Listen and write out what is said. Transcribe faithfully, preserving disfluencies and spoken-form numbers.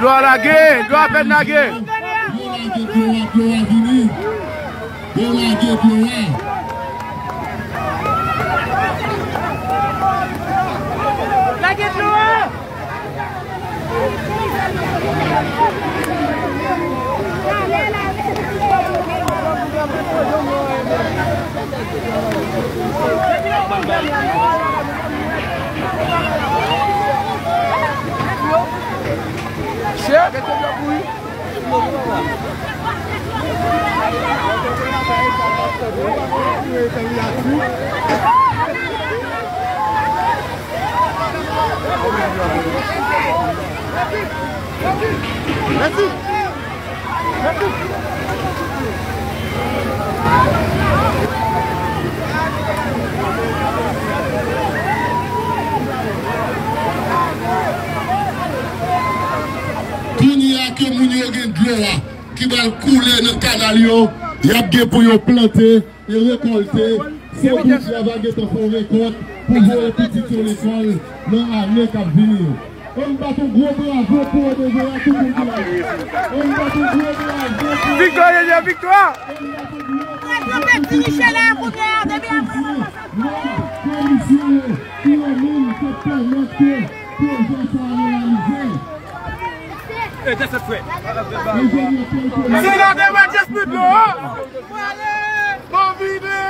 Dlo a lage, dlo a apèn lage. Yo lage dlo a, dlo a vini. Yo lage dlo a. Lage dlo a. Chè, mete dlo pou li. Mèsi. Kounye a ke moun yo gen dlo a ki pral koule nan kanal yo, y ap gen pou yo plante e rekòlte. Se pou y ap gentan fè yon rekòt pou voye pitit yo lekòl nan ane k ap vini yo. Ann bat yon gwo bravo pou O D V A, tout moun ki la. Ann bat yon gwo bravo pou Viktwa, Viktwa! Ann bat yon gwo bravo pou Michel la, kounye a, depi apre mwen pase. Lòd komisyon yo, ki yo menm te pèmèt ke pwojè sa a reyalize. Senatè Majesté Blanc! Bon vini!